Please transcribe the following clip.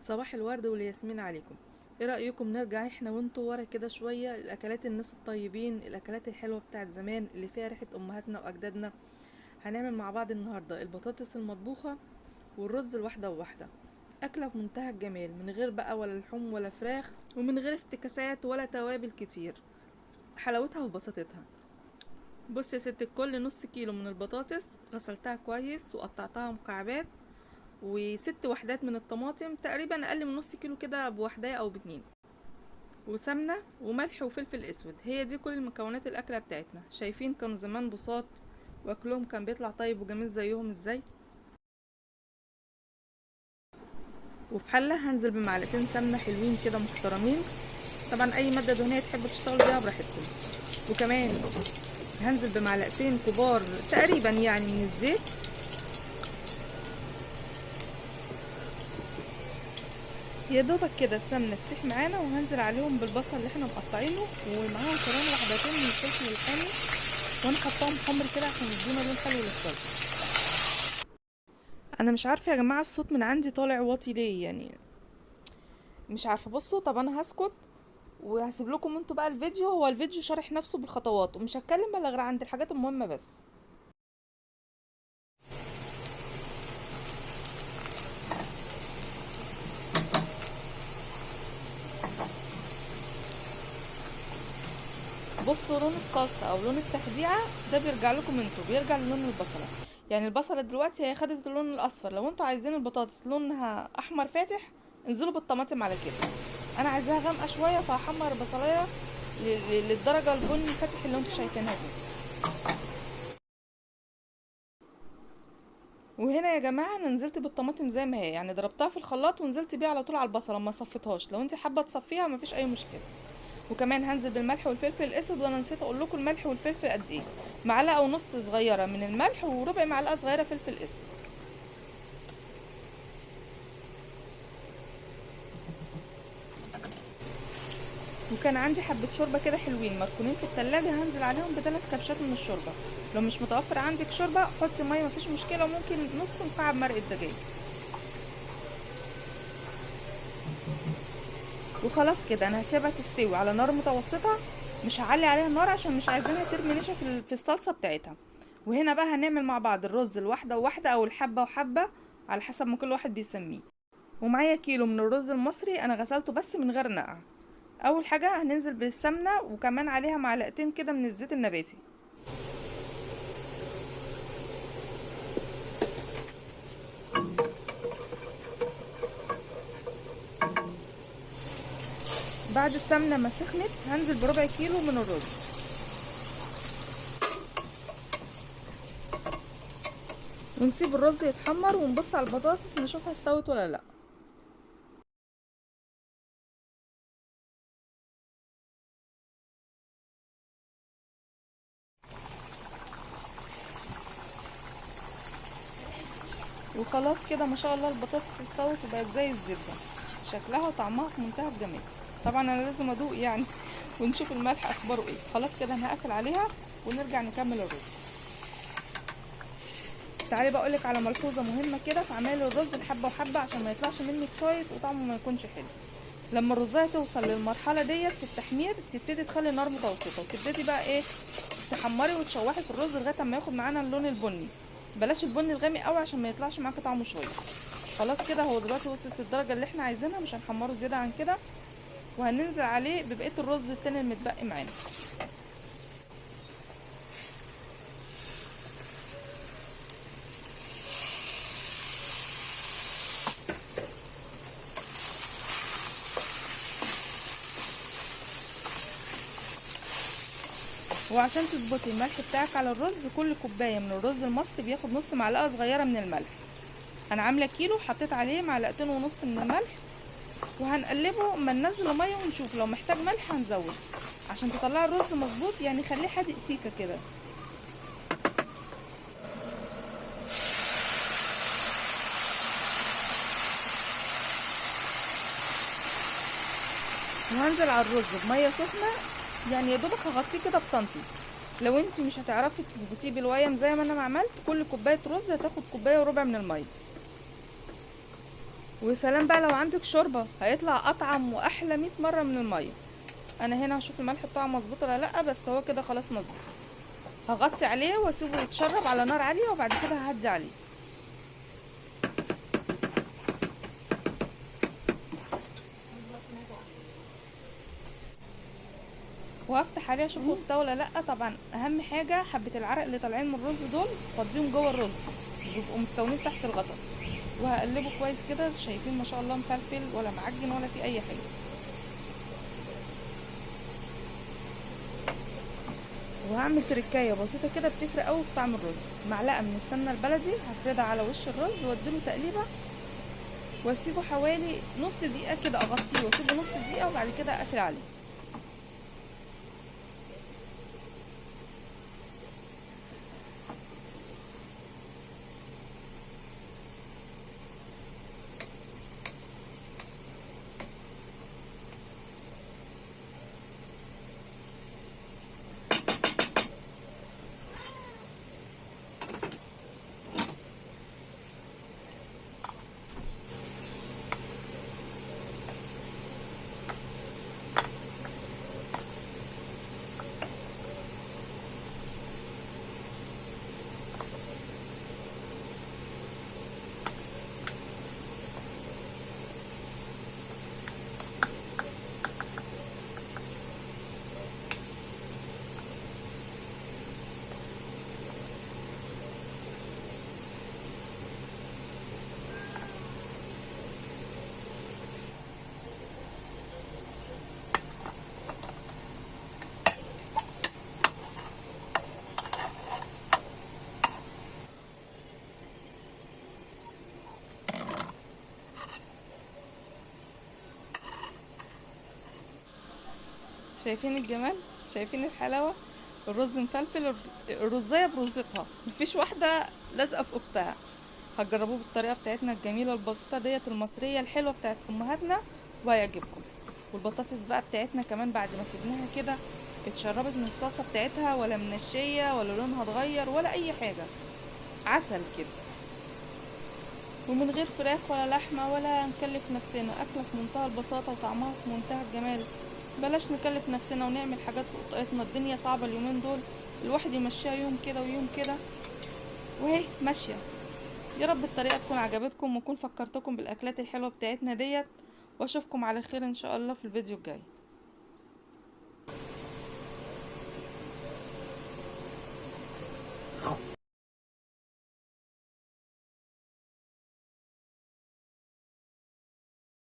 صباح الورد والياسمين عليكم. ايه رأيكم نرجع احنا وانتوا ورا كده شوية الاكلات الناس الطيبين، الاكلات الحلوة بتاعت زمان اللي فيها ريحة امهاتنا واجدادنا. هنعمل مع بعض النهاردة البطاطس المطبوخة والرز الواحدة وواحدة، اكلة في منتهى الجمال من غير بقى ولا لحوم ولا فراخ ومن غير افتكاسات ولا توابل كتير، حلاوتها وبساطتها. بص يا ست الكل، نص كيلو من البطاطس غسلتها كويس وقطعتها مكعبات، وست وحدات من الطماطم تقريبا اقل من نص كيلو كده بوحدة او باتنين، وسمنه وملح وفلفل اسود. هي دي كل المكونات الاكلة بتاعتنا. شايفين كانوا زمان بساط واكلهم كان بيطلع طيب وجميل زيهم ازاي. وفي حله هنزل بمعلقتين سمنه حلوين كده محترمين، طبعا اي مادة دهنية تحبوا تشتغلوا بيها براحتكم. وكمان هنزل بمعلقتين كبار تقريبا يعني من الزيت. يا دوبك كده السمنة تسيح معانا، وهنزل عليهم بالبصل اللي احنا مقطعينه، ومعاهم كمان واحدتين من الفلفل الحامي، وانا حطاهم حمر كده عشان يدونا لون حلو للصلصه. انا مش عارفه يا جماعة الصوت من عندي طالع واطي ليه، يعني مش عارفه. بصوا طب انا هسكت وهسيب لكم انتوا بقى الفيديو، هو الفيديو شارح نفسه بالخطوات ومش هتكلم الا غير عند الحاجات المهمة بس. بصوا لون الصلصه او لون التخديعه ده بيرجع لكم انتوا، بيرجع للون البصله. يعني البصله دلوقتي هي خدت اللون الاصفر، لو انتوا عايزين البطاطس لونها احمر فاتح انزلوا بالطماطم على كده. انا عايزاها غامقه شوية فهحمر البصلايه للدرجة البني الفاتح اللي انتوا شايفينها دي. وهنا يا جماعة انا نزلت بالطماطم زي ما هي، يعني ضربتها في الخلاط ونزلت بيها على طول على البصله، ما صفيتهاش. لو انت حابة تصفيها مفيش اي مشكلة. وكمان هنزل بالملح والفلفل الاسود، وانا نسيت اقول لكم الملح والفلفل قد ايه، معلقه ونص صغيرة من الملح وربع معلقه صغيرة فلفل اسود. وكان عندي حبه شوربة كده حلوين مركونين في التلاجة، هنزل عليهم بثلاث كبشات من الشوربة. لو مش متوفر عندك شوربة حطي مية مفيش مشكلة، وممكن نص مكعب مرقه دجاج. وخلاص كده انا هسيبها تستوي على نار متوسطه، مش هعلي عليها النار عشان مش عايزينها ترمي نشا في الصلصه بتاعتها. وهنا بقى هنعمل مع بعض الرز الواحدة وواحدة او الحبة وحبه على حسب ما كل واحد بيسميه. ومعايا كيلو من الرز المصري انا غسلته بس من غير نقع. اول حاجة هننزل بالسمنه وكمان عليها معلقتين كده من الزيت النباتي. بعد السمنة ما سخنت هنزل بربع كيلو من الرز. ونسيب الرز يتحمر ونبص على البطاطس نشوفها استوت ولا لا. وخلاص كده ما شاء الله البطاطس استوت وبقت زي الزبدة، شكلها وطعمها في منتهى الجمال. طبعا انا لازم ادوق يعني ونشوف الملح اخباره ايه. خلاص كده انا هقفل عليها ونرجع نكمل الرز. تعالي بقى اقولك على ملحوظة مهمة كده في عمايل الرز الحبة وحبه عشان ما يطلعش منك شايط وطعمه ما يكونش حلو. لما الرزايه توصل للمرحلة ديت في التحمير تبتدي تخلي النار متوسطه، وتبتدي بقى ايه تحمري وتشوحي في الرز لغاية اما ياخد معانا اللون البني. بلاش البني الغامق قوي عشان ما يطلعش معاك طعمه شوية. خلاص كده هو دلوقتي وصلت للدرجة اللي احنا عايزينها، مش هنحمره زيادة عن كده. وهننزل عليه ببقية الرز التاني المتبقي معانا. وعشان تظبطي الملح بتاعك على الرز، كل كوباية من الرز المصري بياخد نص معلقه صغيرة من الملح. انا عامله كيلو حطيت عليه معلقتين ونص من الملح، وهنقلبه اما ننزل المية ونشوف لو محتاج ملح هنزود عشان تطلعي الرز مظبوط، يعني خليه حادق سيكه كده. وهنزل على الرز بميه سخنة، يعني يا دوبك هغطيه كده بسنتي. لو انت مش هتعرفي تظبطيه بالويم زي ما انا ما عملت، كل كوباية رز هتاخد كوباية وربع من المية. وسلام بقى لو عندك شوربة هيطلع اطعم واحلى 100 مرة من المية. انا هنا هشوف الملح بتاعه مظبوط ولا لا، بس هو كده خلاص مظبوط. هغطي عليه واسيبه يتشرب على نار عالية، وبعد كده ههدي عليه. وهفتح عليه اشوفه استوى ولا لا. طبعا اهم حاجة حبه العرق اللي طالعين من الرز دول فضيهم جوه الرز، بيبقوا متكونين تحت الغطا. وهقلبه كويس كده. شايفين ما شاء الله مفلفل ولا معجن ولا في اي حاجة. وهعمل تركايه بسيطة كده بتفرق قوي في طعم الرز. معلقه من السمنة البلدي هفردها على وش الرز واديله تقليبه، واسيبه حوالي نص دقيقة كده، اغطيه واسيبه نص دقيقة وبعد كده اقفل عليه. شايفين الجمال؟ شايفين الحلاوة؟ الرز مفلفل، الرزايه برزتها، مفيش واحدة لازقه في اختها. هتجربوه بالطريقة بتاعتنا الجميلة البسيطة ديت المصرية الحلوة بتاعت امهاتنا وهيعجبكم. والبطاطس بقى بتاعتنا كمان بعد ما سيبناها كده اتشربت من الصلصه بتاعتها، ولا منشيه ولا لونها اتغير ولا اي حاجة، عسل كده، ومن غير فراخ ولا لحمه ولا نكلف نفسنا. اكله في منتهى البساطة وطعمها في منتهى الجمال. بلاش نكلف نفسنا ونعمل حاجات فوق طاقتنا، الدنيا صعبة اليومين دول، الواحد يمشيها يوم كده ويوم كده وهي ماشية. يا رب الطريقة تكون عجبتكم وأكون فكرتكم بالاكلات الحلوة بتاعتنا ديت، واشوفكم على خير ان شاء الله في الفيديو الجاي.